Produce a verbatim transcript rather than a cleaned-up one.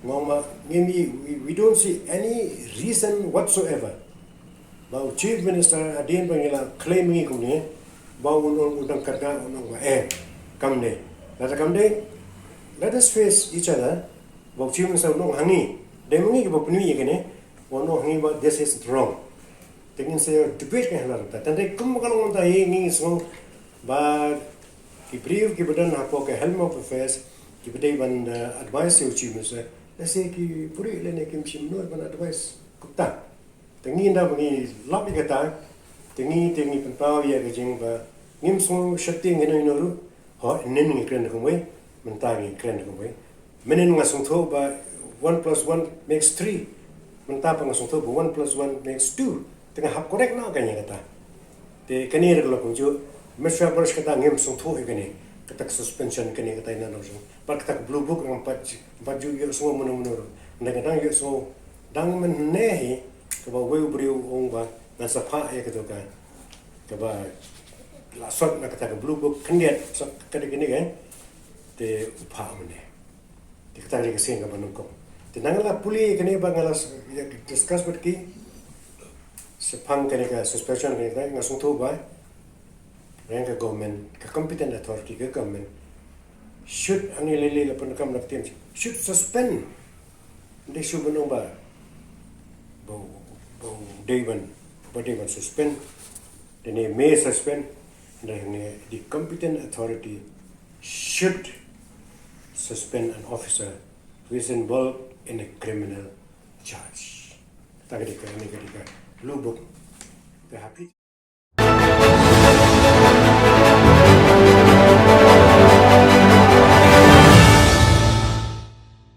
Ngong ma ngi mi, we, we don't see any reason whatsoever ba u Chief Minister hadien ba ngi la claim ngi kumne ba un ong u dang kyrkhu un ong ba eh kam dei. Lada kam dei, let us face each other. Ba u Chief Minister un ong ha ngi, dei ma ngi kiba pynmih ïa kane, un ong ha ngi ba this is wrong. Te ngin sa debate ka hynrei ta tang dei kum ka long ta hi ngi sngew ba ki briew kiba don hapoh ka helm of affairs kiba dei ban advice ïa u Chief Minister, lehse ki puri lane kim shim noh ban advice kumta. Te ngi ynda ba ngi lap ïa kata, te ngi te ngi pynpaw ïa ka jing ba ngim sngew sheptieng ïano ïano ruh. Ho, mynnin ngi kren da kumwei, mynta ngi kren da kumwei. Mynnin nga sngewthuh ba one plus one makes three. Mynta pat nga sngewthuh ba one plus one makes two. Te nga hap correct noh kane kata. Te kane ruh ka long kumjuh, Mishra Bush kata ngim sngewthuh ïa kane. Kata ka suspension kane kata ïa nang nang. Bad kata ka blue book ngam pat, pat ju ïohsngew mynno mynno ruh. Nga dang ïohsngew dang mynne hi kaba uwei u briew u ong ba ngan sa phah ïa kato ka, kaba la sot na kata ka blue book khyndiat, sa ka dei kane ka, te u phah mynne. Te kata ka dei ka sien kaba nyngkong. Te nang la pule kane ba nga la s-, ïa discuss bad ki shaphang kane ka suspension kane ka, nga sngewthuh ba rank ka government, ka competent authority ka government should, ani lele la pyndonkam na ka ktien should suspend. Dei shu ban ong ba, ba, ba dei ban, ba dei ban suspend. Dei ne may suspend. Dei ne the competent authority should suspend an officer who is involved in a criminal charge. Ta ka dei ka, ni ka dei ka blue book. Te ha phi